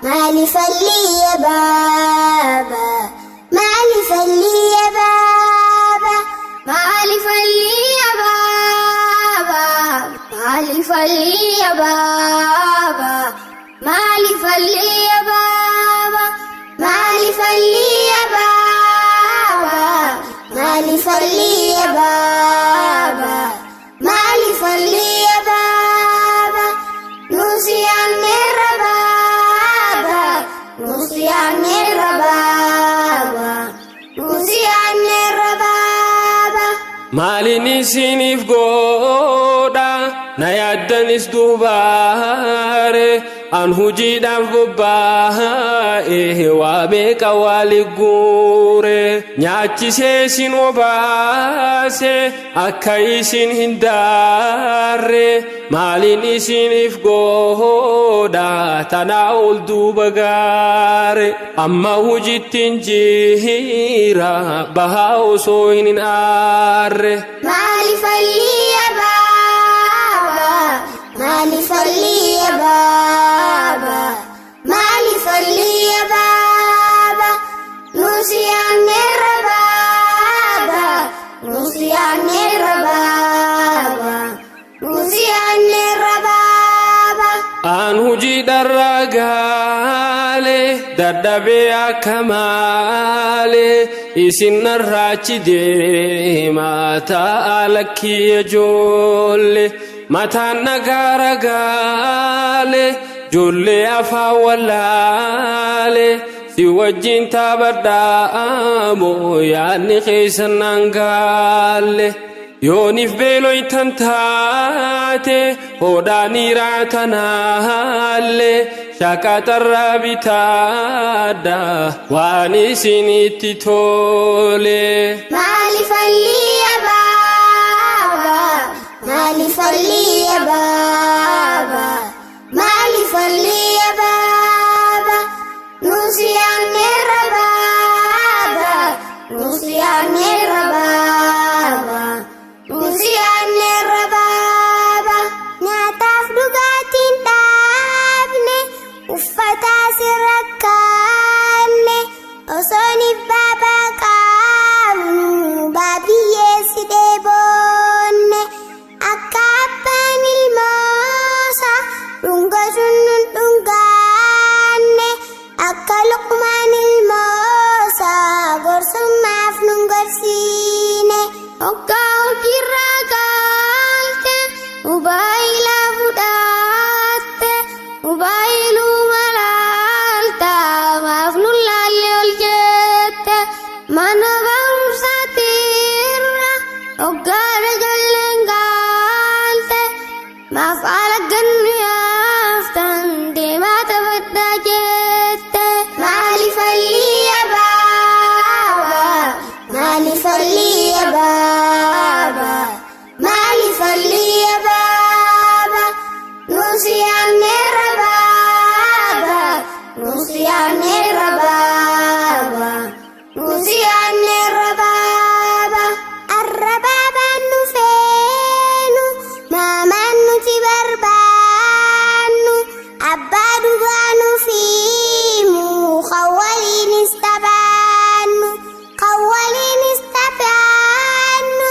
Maaliif alli ya baaba? Maaliif alli ya baaba? Maaliif alli ya baaba? Maaliif alli ya baaba? Maaliif alli ya baaba? Maaliif alli ya baaba? Maaliif alli ya baaba? Maaliif alli ya baaba? Nusiyaanneerra baaba. Nusiyaanneerra baaba. Nusiyaanneerra baaba. Maaliin isiniif godha na yaaddanis duubaare an hujiidhaaf bobbaa'e waa meeqa waali guure nyaachisee isin obaase akka isin hin daarre maaliin isiniif godha tanaa ol duuba gaare amma hujittiin jira bahaa osoo hin aarre. Maaliif alli ya baaba? Maaliif alli ya baaba? Maaliif alli ya baaba? Nusiyaanneerra baaba. Nusiyaanneerra baaba. Nusiyaanneerra baaba. Aan hujii dharraa gaale dadhabee akka maale isin narraachi deema ta'a lakkii ijoollee mataan nagaara gaale ijoollee afaan wallaale si wajjin taphadhaamoo yaadni keessan naan gaalle. Yooniif beeloytan taate hodhaanii raatanaalle shaqaxarraa bitaadha waan isinitti tole. Maaliif alli ya baaba? Maaliif alli ya baaba? Maaliif alli ya baaba? Nusiyaanneerra baaba. Nusiyaanneerra baaba. Nusiyaanneerra baaba. Nyaataaf dhugaatiin dhaabne uffataas hin rakkaanne osooniif baabaa qabnu baabiyyeessi dheeboonne akka abbaan ilmoosa dhungasuun nun dhungaanne akka Luqmaan ilmoosa gorsummaaf nun gorsiine. Hoggaa hojiirraa gaalte mobaayila fudhatte mobaayiluu malaalta maaf nu laalle ol jette mana barumsaatirra hoggaa dhagalleen gaalte maaf haala gannu yaaftan deemaa taphadhaa jette. Maaliif alli ya baaba? Maaliif alli ya baaba? Maaliif alli ya baaba? Nusiyaanneerra baaba. Nusiyaanneerra baaba. Nusiyaanneerra baaba. Arra baabaan nu feenu maamaan nuti barbaannu abbaa dhugaa nu fiimu kan waliinis taphaannu kan waliinis taphaannu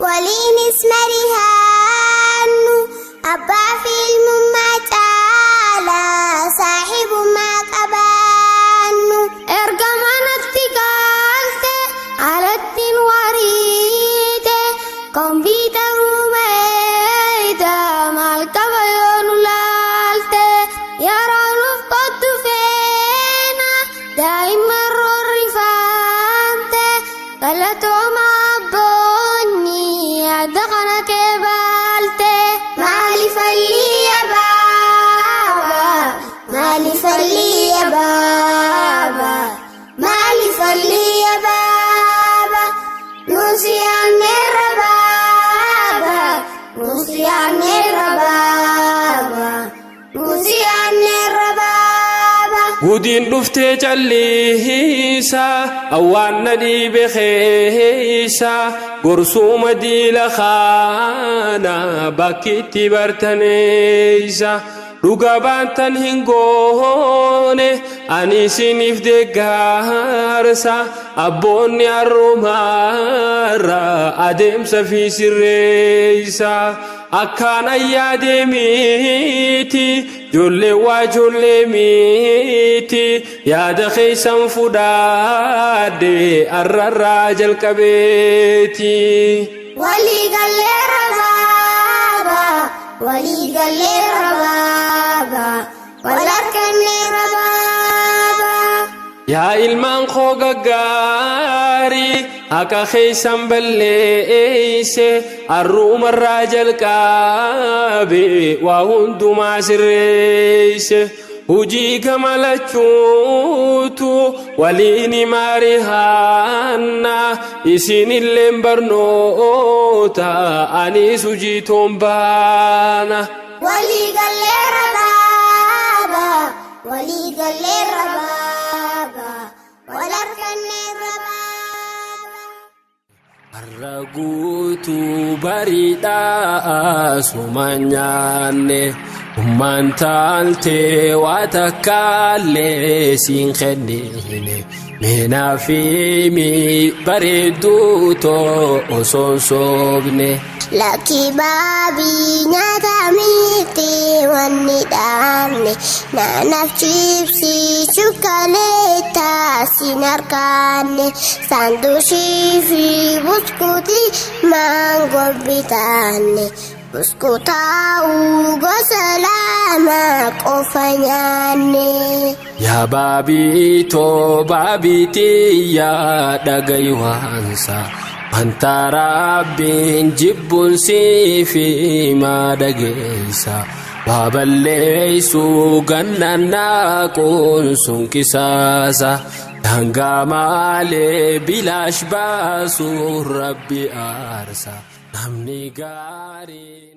waliinis marihaannu abbaa fi ilmummaa caalaa saaxibummaa qabaannu. Erga manatti gaalte alattiin wariite kompiitaruu meeyda maal qaba yoo nu laalte yeroo nuuf qottu feena daa'imman roorrifaante galatooma abboonni yaada kana kee baalte. Maaliif alli ya baaba? Maaliif alli ya baaba? Maaliif alli ya baaba? Nusiyaanneerra baaba. Nusiyaanneerra baaba. Nusiyaanneerra baaba. Gudiin dhuftee calliisa awwaan na dhiibe keessa gorsuuma diila kaana bakkitti bartaneessa. Dhuga baantan hin goone ani isiniif deeggarsa. Abboonni har'umarra adeemsa fi sirreessa. Akkaan ayyaadee miti, ijoollee waa ijoollee miti, yaada keessan fudhaadhe har'arraa jalqabeeti. Walii gallee rabaaba, walii gallee rabaaba, wal harkannee rabaaba. Yaa ilmaan koo gaggaarii, haqa keessan balleeyse, har'umarraa jalqabe waa hundumaa sirreeyse. Hujii gama lachuutu waliin maarihaanna, isinilleen barnoota, anis hujii toombaana. Walii gallee rabaaba, walii gallee rabaaba, wal harkannee rabaaba. Har'a guutuu bariidhaa suma nyaanne, ummaan taaltee waa takkaallee siin kennine. Meenaa fi mi bareedduu too osoon soobne. Lakki baabii, nyaata miti wanni dhaabne, naanaaf chiipsii chukaleetaa sin harkaanne, saandushii fi buskuutii maangoo bitaanne, buskutaa'uu gosa lama qofa nyaanne. Yaa baabiitoo baabiitiyyaa, dhagayi waansa. Wanta Rabbiin jibbuun siifi maa dhageessa. Waa balleeysuu gannaan naaquun sun qisaasa. Daangaa maalee bilaash baasuu Rabbi aarsa. Namni gaariin.